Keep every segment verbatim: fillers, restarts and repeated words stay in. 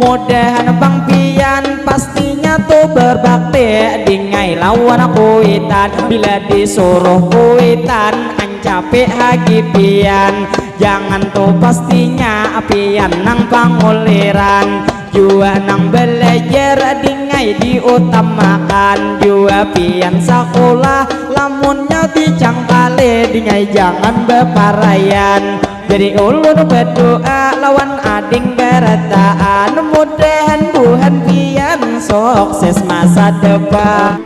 Mudahan pang pian pastinya tu berbakti dingai lawan kuitan. Bila disuruh kuitan ancapi hagi pian. Jangan tu pastinya pian nang panguliran. Jua nang belajar dingai diutamakan. Jua pian sakulah lamunnya bicangkali dingai jangan beparaian. Jadi ulun berdoa lawan ading berataan mudahan buhan pian sukses masa depan.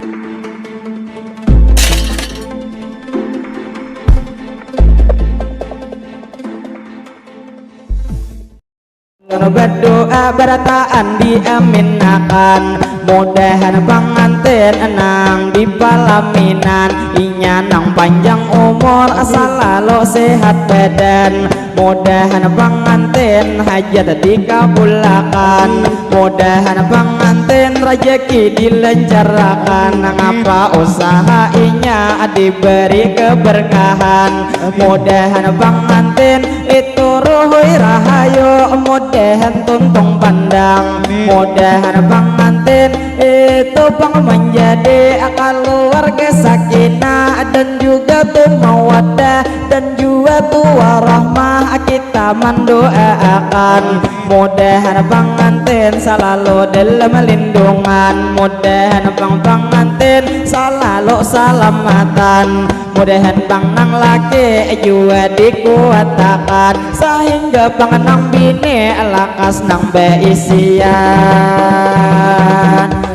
Berdoa berataan diaminakan. Mudahan pangantin nang di palaminan inya nang panjang umur selalu sehat badan. Mudahan pangantin hajat dikabulakan. Mudahan pangantin rajaki dilancarakan. Ngapa usaha inya diberi keberkahan. Mudahan pangantin itu ruhui rahayu. Mudahan tuntung pandang. Mudahan pangantin itu pang menjadi keluarga sakinah dan juga tu mawaddah dan juga tu warahmah. Kita mendoakan mudahan pangantin selalu dalam lindungan. Mudahan pang pangantin selalu salamatan. Mudahan pang nang laki jua dikuatakan sahingga pang nang bini lakas nang baisian.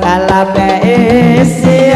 Alah baisian.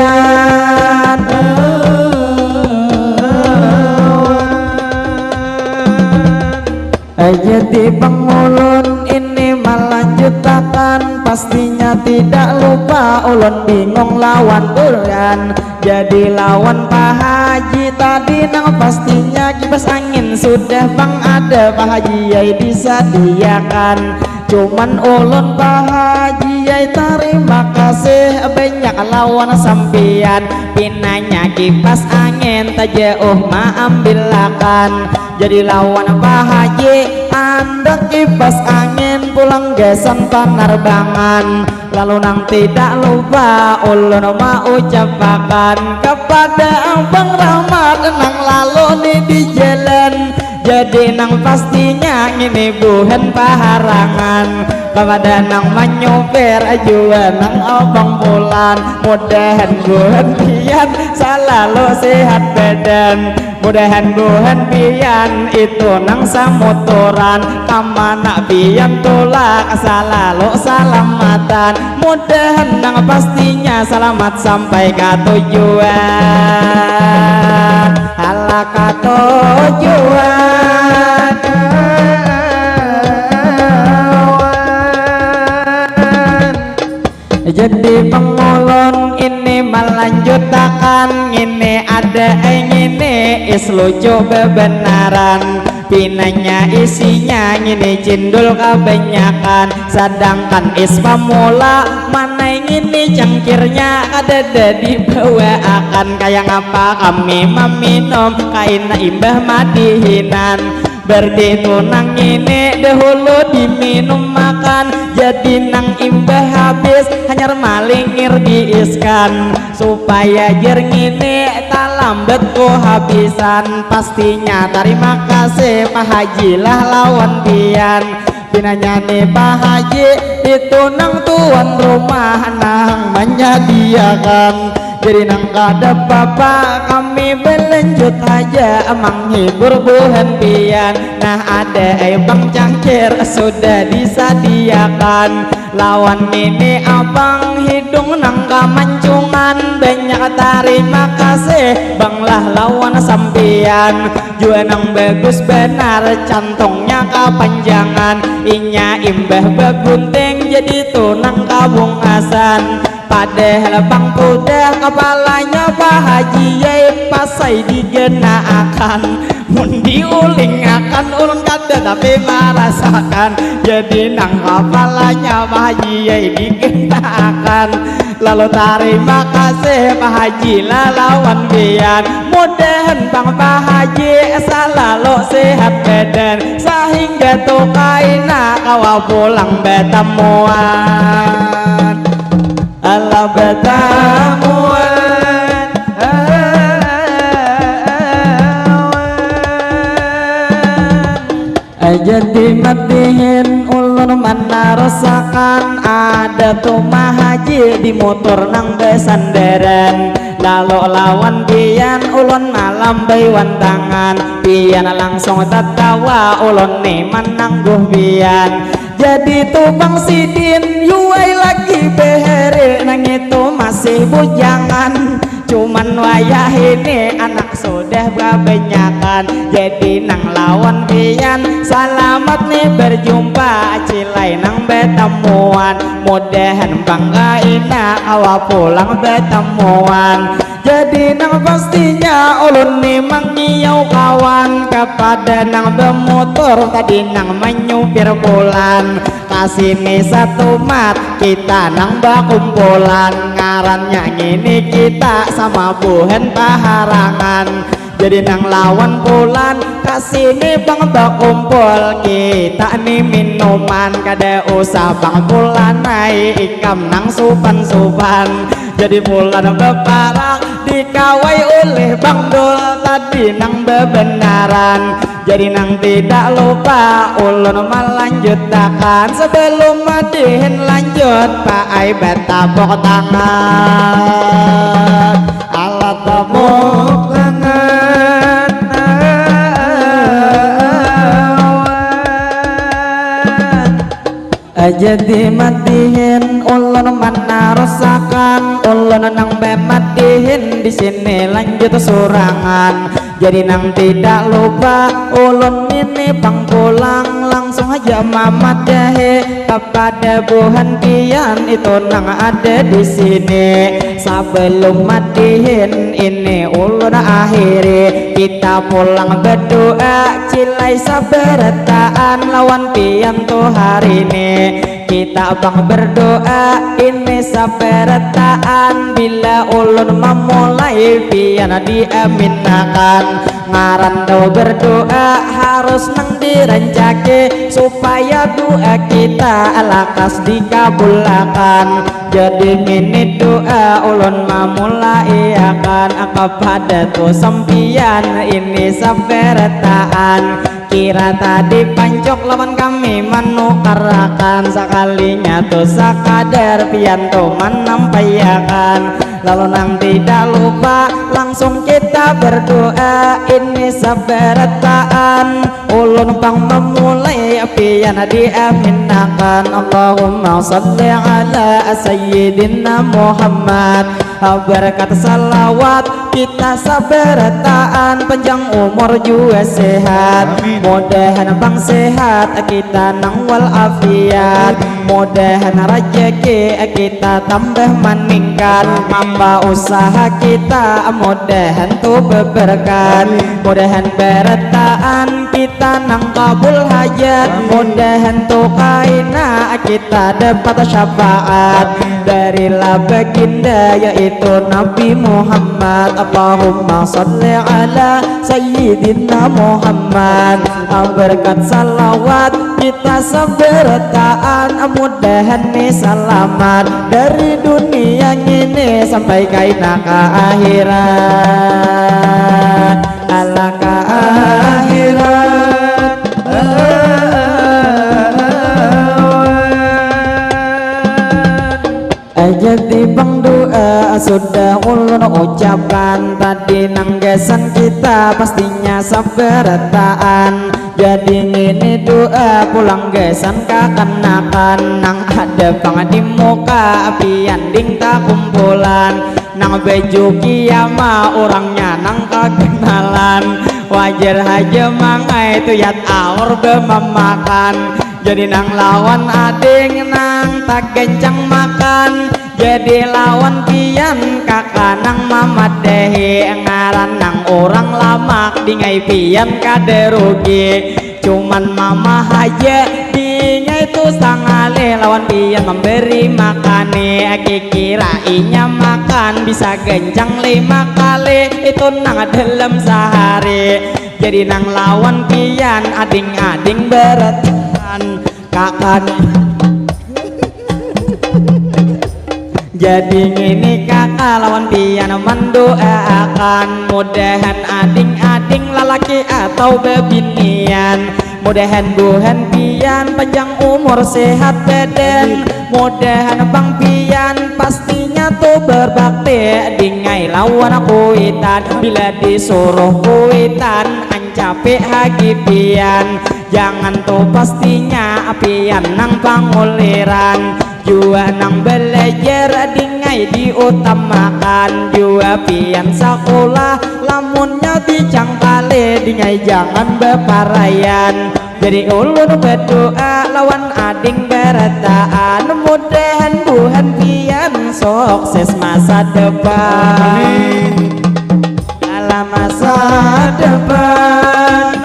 Jadi pang ulun ini melanjutakan pastinya tidak lupa ulun bingung lawan bulan. Jadi lawan Pak Haji tadi nang pastinya kipas angin sudah pang ada Pak Haji ai disadiakan. Cuman ulun Pak Haji ai tarima kasih banyak lawan sampian pinanya kipas angin tajauh maambilakan. Jadi lawan Pak Haji andak kipas angin pulang gasan panarbangan. Lalu nang tidak lupa ulun maucapakan kepada Abang Rahmat nang lalu ni di jalan. Jadi nang pastinya ngini buhan paharangan kepada nang manyupir jua nang abang pulan. Mudahan buhan pian salalu sehat badan. Mudahan buhan pian itu nang samuturan kamana pian tulak salalu salamatan. Mudahan nang pastinya salamat sampai ka tujuan. Ala ka tujuan. Jadi pang ulun ini melanjutakan ngini ada ai ngini is lucu bebenaran. Pinanya isinya ngini cindul kabanyakan sadangkan is pamula mana ngini cangkirnya kadada dibawaakan kaya ngapa kami maminum kaina imbah madihinan. Berarti tu nang ini dahulu diminum makan jadi nang imbah habis hanyar malingir diiskan supaya jer ngini talambat kuhabisan. Pastinya tarima kasih Pak Haji lah lawan pian. Pinanya ni Pak Haji itu nang tuan rumah nang menyediakan. Jadi nang kada papa kami belanjut haja menghibur buhan pian. Nah ada ai pang cangkir sudah disadiakan. Lawan ngini abang hidung nang kamancungan banyak tarima kasih bang lah lawan sampian. Jua nang bagus banar cantungnya kapanjangan inya imbah babunting jadi tu nang kabungasan. Padahal pang pudah kapalanya Pak Haji ai pasai diganaakan. Mun diulingakan ulun kada tapi marasakan jadi nang kapalanya Pak Haji ai diganaakan. Lalu tarima kasih Pak Haji lah lawan pian. Mudahan Bang Pak Haji salalu sehat badan, sahingga tu kaina kawa pulang batamuan. Alah batamuan. Jadi matihin ulun manarusakan, ada tu Mak Haji di mutur nang basandaran. Lalu lawan pian ulun malambai wan tangan, pian langsung tatawa, ulun ni manangguh pian. Jadi tu Bang Sidin, yuai lagi bahari, nangitu masih bujangan. Cuman wayah ini anak sudah babanyakan. Jadi nang lawan pian, salamat ni berjumpa, cilai nang batamuan. Mudahan Bang kaina kawa pulang batamuan. Jadi nang pastinya ulun ni mangiau kawan, kapada nang bamutur tadi nang manyupir pulan. Kasini satumat kita nang bakumpulan, ngarannya ngini kita sama buhan paharangan. Jadi nang lawan pulan kasini Bang bakumpul, kita ni minuman, kada usah Bang pulan ai, ikam nang supan-supan. Jadi pulan baparak dikawai ulih Bang Dul tadi nang babenaran. Jadi nang tidak lupa ulun malanjutakan, sebelum madihin lanjut paai batapuk tangan. Alat tepuk tangan. Jadi madihin ulun manarusakan, ulun nang bamadihin di sini lanjut surangan. Jadi nang tidak lupa ulun ini Bang pulang, langsung haja mamadahi kapada buhan pian itu nang ada di sini. Sebelum madihin ini ulun akhiri, kita pulang berdoa, cilai sabarataan lawan pian tu hari ini. Kita Bang berdoa ini sabarataan, bila ulun mamulai pian diaminakan. Ngaran tu berdoa harus nang dirancaki, supaya doa kita lakas dikabulakan. Jadi ngini doa ulun mamulaiakan, kapada tu sampian ini sabarataan. Kira tadi pancuk lawan kami manukarakan, sakalinya tu sakadar pian tu manampaiakan. Lalu nang tidak lupa langsung kita berdoa, ini sabarataan ulun pang mamulai pian diaminakan. Allahumma salli ala sayyidina Muhammad. Berkat salawat kita sabarataan, panjang umur jua sehat. Amin. Mudahan Bang sehat, kita nang walafiat. Amin. Mudahan rajaki kita tambah maningkat. Amin. Apa usaha kita mudahan tu beberkat. Amin. Mudahan barataan kita nang kabul hajat. Amin. Mudahan tu kaina kita dapat syafaat. Amin. Darilah baginda yaitu Nabi Muhammad. Allahumma salli ala sayyidina Muhammad. Berkat salawat kita sabarataan, mudahan ni salamat dari dunia ngini sampai kaina ka akhirat. Ala ka akhirat. Jadi Bang doa sudah ulun ucapkan, tadi nang gasan kita pastinya sabarataan. Jadi ngini doa pulang gasan kakanakan, nang ada pang di muka pian ding takumpulan. Nang baju kiama urangnya nang kaganalan. Wajar haja mangai tuyat aur bamamakan. Jadi nang lawan ading nang tagancang makan. Jadi lawan pian kaka nang mamadahi, ngaran nang urang lamak dingai pian kada rugi. Cuman mama haja di Inya itu sangalih lawan pian memberi makani, kikira inya makan bisa ganjang lima kali, itu nang dalam sehari. Jadi nang lawan pian ading-ading bertahan, kakani. Jadi ngini kaka lawan pian mendoaakan, mudahan ading-ading lalaki atau bebinian, mudahan buhan pian panjang umur sehat badan, mudahan pang pian pastinya tu berbakti dingai lawan kuitan, bila disuruh kuitan ancapi hagi pian, jangan tu pastinya pian nang panguliran. Jua nang belajar dingai diutamakan, jua pian sakulah lamunnya bicangkali dingai jangan beparayan. Jadi ulun berdoa lawan ading berataan, mudahan buhan pian sukses masa depan. Dalam masa depan.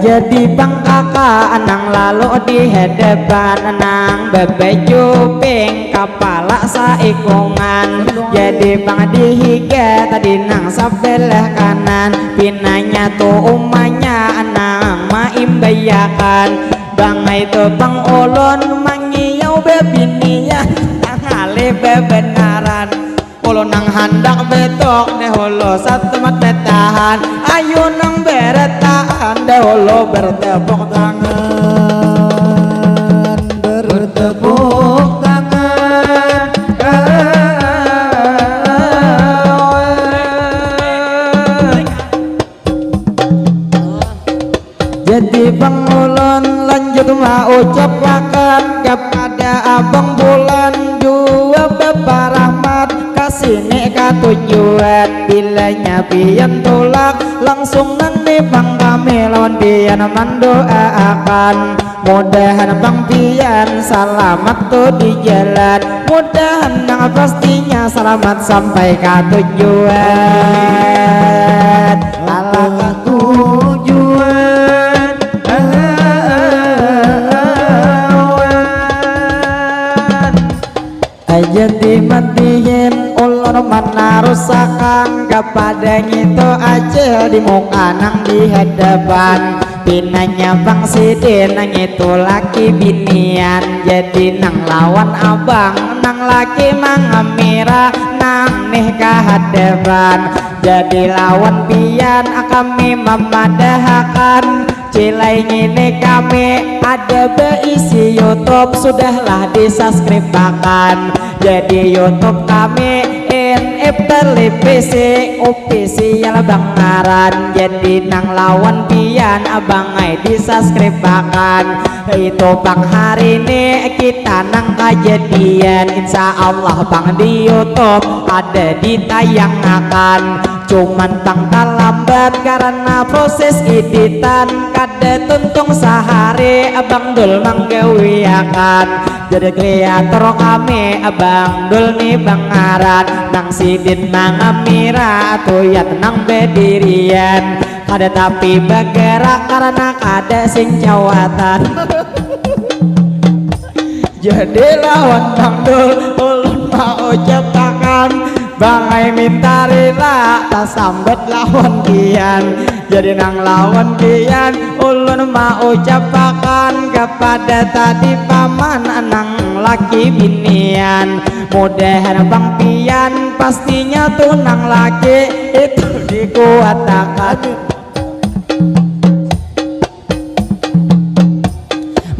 Jadi pang kaka nang lalu di hadapan, nang babaju pink kapala saikungan. Jadi pang di higa tadi nang sabelah kanan, pinanya tu umanya nang maimbayakan. Bangai tu pang ulun mangiyau bebinian, ngalih bebenaran. Ulun nang handak betok dahulu satumat betahan. Ayu nang beretahan dahulu bertepuk tangan, bertepuk tangan. Jadi pang ulun lanjut maucapakan kepada Abang Bulan jua baparahmat ka sini ka tujuan. Bilanya pian tulak langsung nang ni pang kami lawan pian mandoaakan. Mudahan pang pian salamat tu di jalan. Mudahan nang pastinya salamat sampai ka tujuan. Alah ka tujuan. Awan. Aja dimatihin ulun manarusakan kapada ngitu acil di muka nang di hadapan. Pinanya pang sidin ngitu laki binian, jadi nang lawan abang nang laki mangamira nang nih ka hadapan. Jadi lawan pian kami mamadahakan, cilai ngini kami ada baisi YouTube, sudahlah disubscribe-akan. Jadi YouTube kami N F Televisi Official bangaran. Jadi nang lawan pian abang ai disubscribe-akan. Itu pang hari ni kita nang kajadian. Insya Allah pang di YouTube ada ditayangakan. Cuman pang talambat karena proses editan, kada tuntung sahari Abang Dul manggawiakan. Jadi kreator kami Abang Dul ni bangaran, nang sidin mangamira tuyat nang bedirian. Kada tapi bagarak karena kada sing cawatan. Jadi lawan Bang Dul ulun maucapakan, bangai minta rila tasambat lawan pian. Jadi nang lawan pian ulun maucapakan kapada tadi paman nang laki binian. Mudahan Bang pian pastinya tu nang laki itu dikuatakan.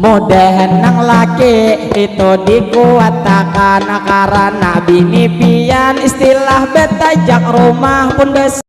Mudahan nang laki itu dikuatakan karena bini pian istilah betajak rumah pun bes-,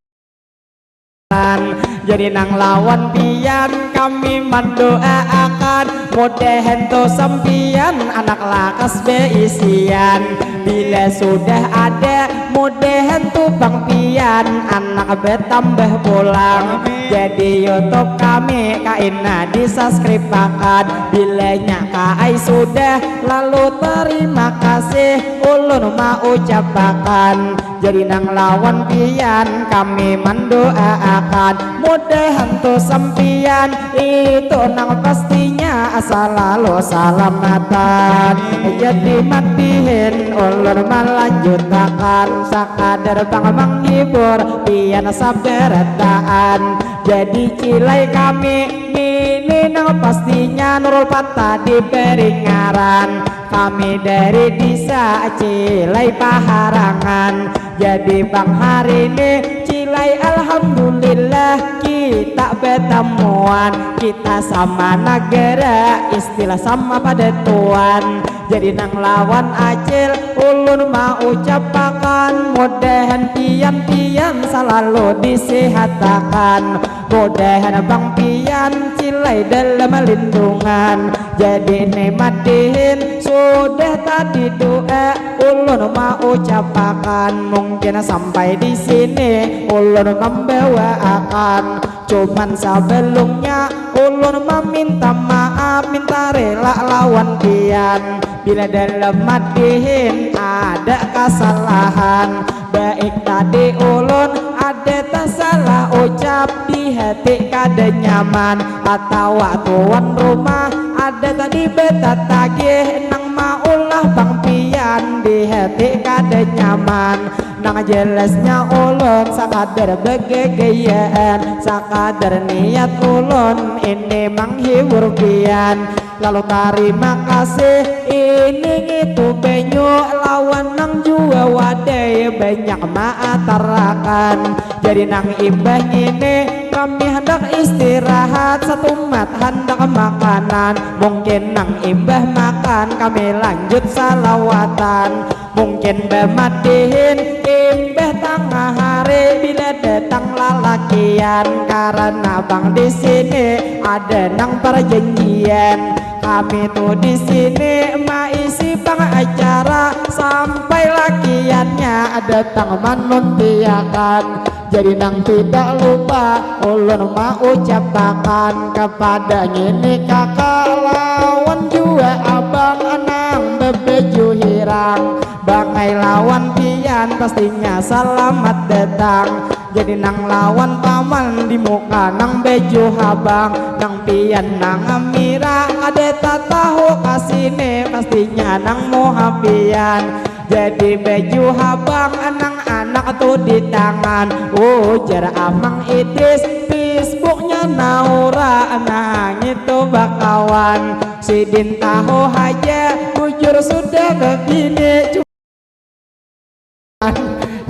jadi nang lawan pian kami mandoaakan mudahan tu sampian anak lakas beisian bila sudah ada Mudahan tu pang pian anak betambah pulang. Amin. Jadi YouTube kami kaina disubscribe akan. Bilanya kaai sudah lalu terima kasih ulun maucapakan. Jadi nang lawan pian kami mandoaakan. Mudahan tu sampian itu nang pastinya salalu salamatan. Jadi matihin ulun malanjutakan sakadar pang menghibur pian sabarataan. Jadi cilai kami ini nang pastinya Nurul Pata diberi ngaran. Kami dari desa Cilai Paharangan. Jadi pang hari ini Cilai alhamdulillah kita betamuan. Kita sama negara istilah sama pada tuan. Jadi nang lawan acil ulun maucapakan mudahan pian-pian salalu disihatakan. Mudahan pang pian Cilai dalam lindungan. Jadi nikmatihin sudah tadi doa ulun maucapakan. Mungkin sampai di sini ulun membawaakan. Cuman sebelumnya ulun meminta maaf, minta rela lawan pian bila dalam matihin ada kesalahan. Baik tadi ulun ada tasalah ucap di hati kada nyaman atawa tuan rumah ada tadi betatagih nang maulah pang pian di hati kada nyaman. Nang jelasnya ulun sakadar begegayaan, sakadar niat ulun ini menghibur pian. Lalu tarima kasih ini ngitu banyu lawan nang jua wadai banyak maatarakan. Jadi nang imbah ngini kami handak istirahat, satumat handak makanan. Mungkin nang imbah makan kami lanjut salawatan. Mungkin bamatihin imbah tangah hari bila datang lalakian karena bang di sini ada nang perjanjian. Kami tu di sini maisi pang acara sampai lakiannya datang manuntiakan. Jadi nang tidak lupa ulun maucapakan kepada ngini kakak lawan jua abang nang bebaju hirang. Bangai lawan pian pastinya salamat datang. Jadi nang lawan paman di muka nang baju habang, nang pian nang mira kada tatahu kasini pastinya nang muha pian. Jadi baju habang nang anak tu di tangan, ujar Amang Idris Facebooknya Naura nang itu bakawan. Sidin tahu haja bujur sudah bebini.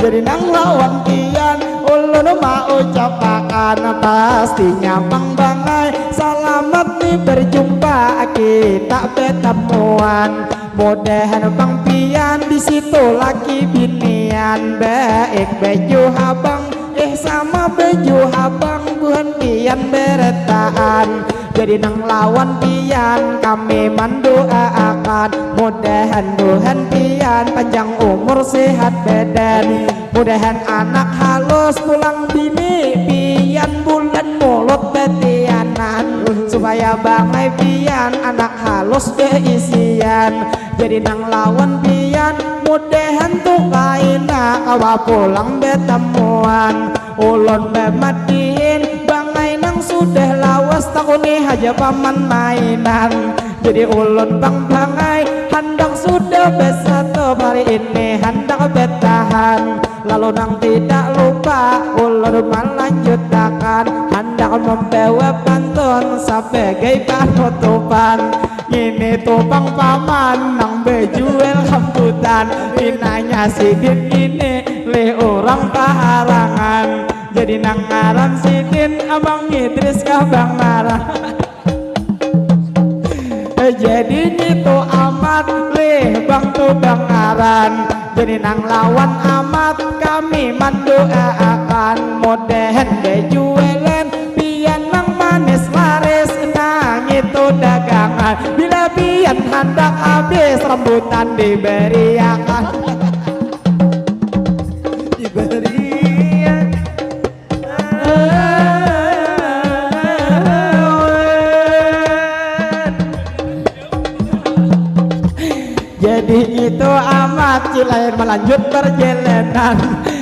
Jadi nang lawan pian ulun maucapakan pastinya pang bangai salamat ni berjumpa kita betamuan. Mudahan pang pian di situ laki binian baik baju habang eh sama baju habang buhan pian beretaan. Jadi nang lawan pian kami mandoaakan mudahan buhan pian panjang umur sehat badan. Mudahan anak halus pulang bini pian bulan mulut betianan supaya bangai pian anak halus beisian. Jadi nang lawan pian mudahan tu kaina kawa pulang betamuan. Ulun bamatihin bangai nang sudah lawas takuni haja paman mainan. Jadi ulun pang bangai handak sudah besatu hari ini handak betahan. Lalu nang tidak lupa ulun melanjutakan handak membawa pantun sebagai penutupan. Ini tu pang paman nang bejual rambutan. Pinanya sidin ini lih orang paharangan. Jadi nang ngaran sidin Abang Idris kah Bang Nara? Jadi ngitu amat lih bang tu bang ngaran. Jadi nang lawan amat kami mandoaakan mudahan bejualan pian nang manis laris nang itu dagangan. Bila pian handak habis rambutan diberiakan. Itu amat cilai melanjut perjalanan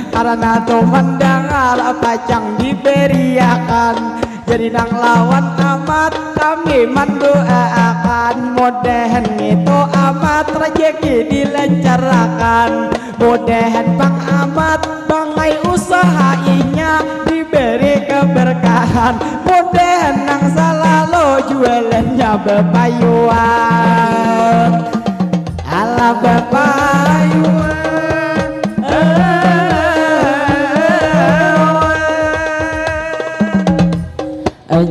karena tu mendengar pacang diberiakan. Jadi nang lawan amat kami mendoaakan, mudahan itu amat rezeki dilancarkan, mudahan pang amat bangai usaha inya diberi keberkahan, mudahan nang salalu jualannya bepayuan. Alah bepayuan.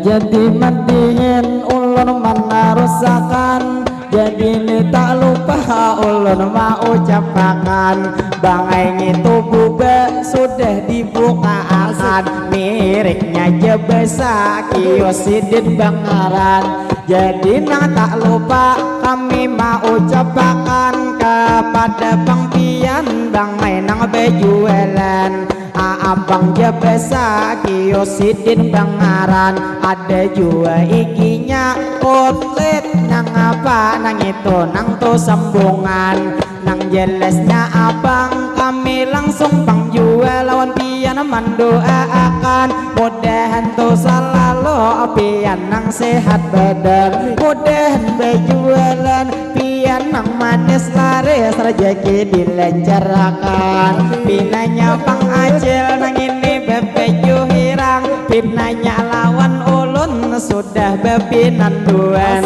Jadi madihin ulun manarusakan, jadi ni tak lupa ulun maucapakan, bangai ngitu buba sudah dibukaakan, miriknya ja basa kios sidin bangaran. Jadi nang tak lupa kami maucapakan kepada pang pian bangai nang bejualan. Aabang ja basa kios sidin bangaran, ada jua iginya outlet nang apa nang itu nang tu sambungan. Nang jelasnya abang kami langsung pang jua lawan pian mandoaakan, mudahan tu salalu pian nang sehat badan, mudahan bejualan pian nang manis laris rezeki dilancarkan. Pinanya pang acil nang ini bepeju hirang, pinanya lawan ulun sudah bepinanduan.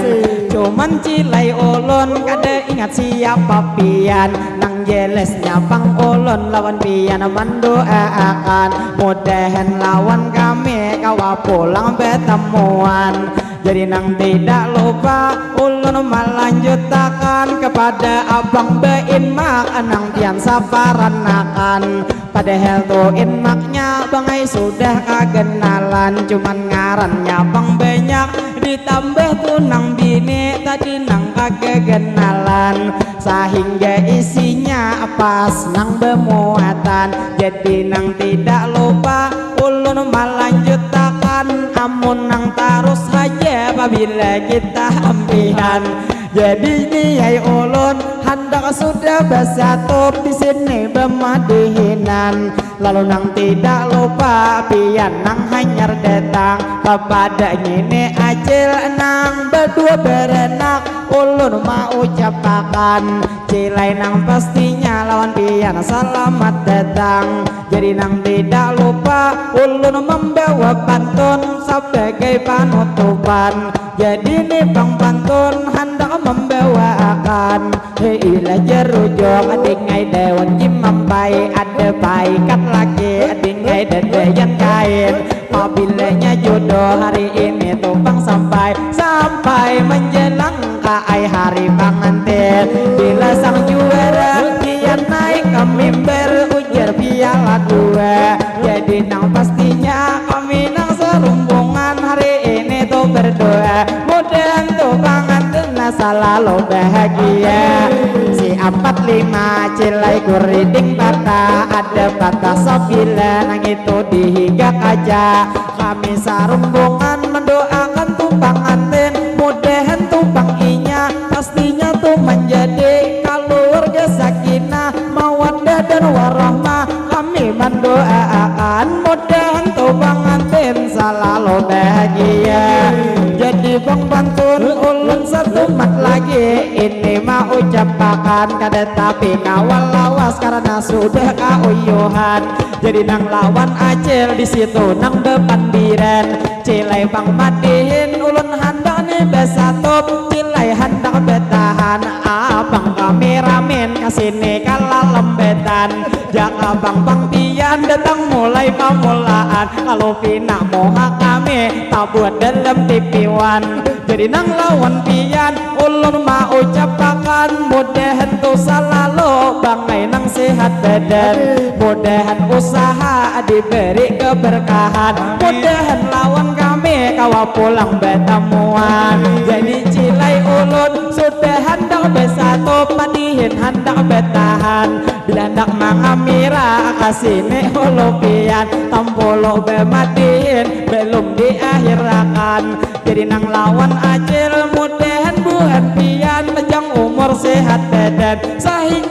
Cuman cilai ulun kada ingat siapa pian, nang jelasnya pang ulun lawan pian mandoaakan, mudahan lawan kami kawa pulang betemuan. Jadi nang tidak lupa ulun malanjutakan kepada abang beinmak nang pian saparanakan. Padahal tu inmaknya bangai sudah kagenalan, cuman ngarannya pang banyak ditambah tu nang bini tadi nang kagegenalan, sahingga isinya pas nang bemuatan. Jadi nang tidak lupa ulun malanjutakan, amun nang tarus haja pabila kita ampihan. Jadi niai ulun handak sudah basatup di sini bemadihinan. Lalu nang tidak lupa pian nang hanyar datang kepada ngini acil nang bedua berenak, ulun maucapakan cilai nang pastinya lawan pian salamat datang. Jadi nang tidak lupa ulun membawa pantun sebagai panutupan. Jadi ni pang pantun handak membawaakan, hei ilah jerujung dingai daun jimampai, ada paikat laki dingai dadayan kain. Pabilanya jodoh hari ini tu pang sampai, sampai menjelang kaai hari pangantin. Bila sang juara kian naik ke mimbar ujar piala dua. Jadi nang pastinya kami nang serumbungan hari ini tu berdoa, mudahan tu pangantin salalu bahagia. Si apat lima cilai guriding patah, ada patah sabila nang itu dihiga kaca. Kami sarumbungan mendoakan tu pangantin, mudahan tu pang inya pastinya tu menjadi keluarga sakinah mawaddah dan warahmah. Kami mendoaakan mudahan tu pangantin salalu bahagia. Jadi pang pantun ulun satumat lagi ini maucapakan, kada tapi kawa lawas karena sudah kauyuhan. Jadi nang lawan acil di situ nang bepandiran. Cilai pang madihin ulun handak ni basatup, cilai handak betahan. Abang kami ramin kasini kalalembetan. Jaka bang pang pian datang mulai pamulaan, kalau pina muha kami tabuat dalam tipiwan. Jadi nang lawan pian ulun maucapakan, mudahan tu salalu bangai nang sehat badan, mudahan usaha diberi keberkahan, mudahan lawan kami kawa pulang batamuan. Jadi cilai ulun sudah handak besatu, padihin handak betahan, bila handak mangamira kasini hulu pian, tampulu bemadihin belum diakhirakan. Jadi nang lawan acil mudahan buhan pian panjang umur sehat badan, sahingga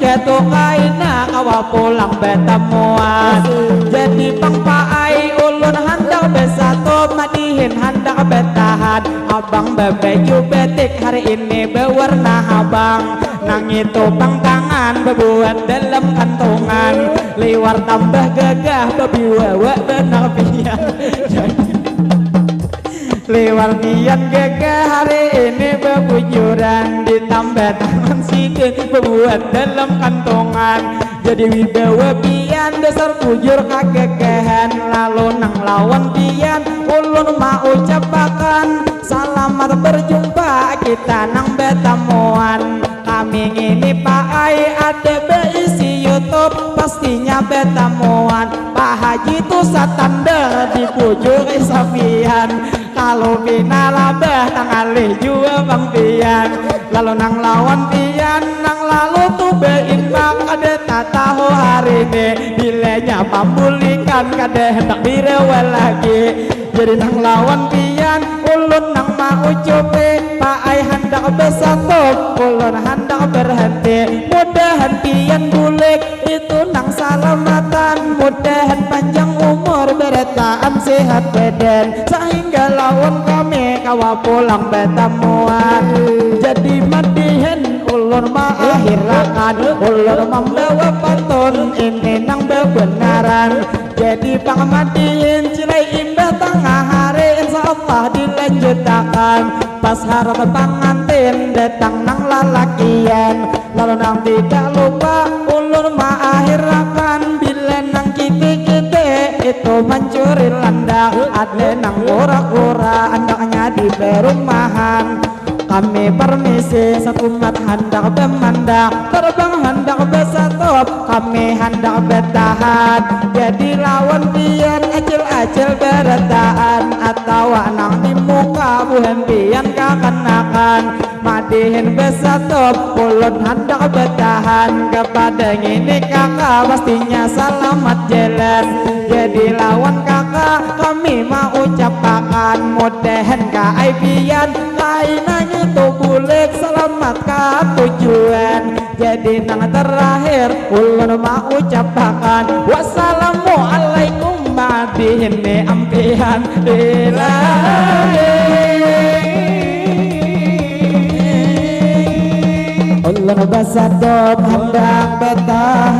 pulang batamuan. Jadi pang paai ulun handak besatup, madihin handak betahan. Abang babaju betik hari ini bewarna habang. Nangitu pang tangan bebuat dalam kantungan. Liwar tambah gagah babiwawa benar pian. Liwar nian gagah hari ini bebujuran, ditambah tangan sidin bebuat dalam kantungan. Jadi wibawa pian dasar bujur kagagahan, lalu nang lawan pian ulun maucapakan selamat berjumpa kita nang betamuan. Kami ngini paai ada beisi YouTube, pastinya betamuan. Pak Haji tu satandar di bujur sapian. Kalau pina labah tangalih jua bang pian. Lalu nang lawan pian nang lalu tu beimbang, kada tatahu hari ni bilanya pambulikan kada hendak direwa lagi. Jadi nang lawan pian ulun nang maucupi, paai handak besatup ulun handak berhenti. Mudahan pian bulik itu nang salamatan, mudahan panjang umur berataan sehat badan sehingga lawan kami kawa pulang betamuan. Jadi madihin ulun maakhirakan, ulun membawa pantun ini nang bebenaran. Jadi pang madihin cilai imbah tangah hari insya Allah dilanjutakan. Pas harap pangantin datang nang lalakian. Lalu nang tidak lupa ulun maakhirakan bila nang kiti-kiti itu mancuri landak ada nang kura-kura andaknya di perumahan. Kami permisi satumat handak bemandak terbang handak besatup kami handak betahan jadi lawan pian acil-acil berataan atawa nang di muka buhan pian kakanakan madihin besatup ulun handak betahan kepada ngini kaka pastinya salamat jalan jadi lawan kaka kami maucapakan mudahan ka ai pian kaina ngitu bulik salamat ka tujuan jadi nang terakhir ulun maucapakan wassalamualaikum madihin ni ampihan ilahi ulun basatup handak betahan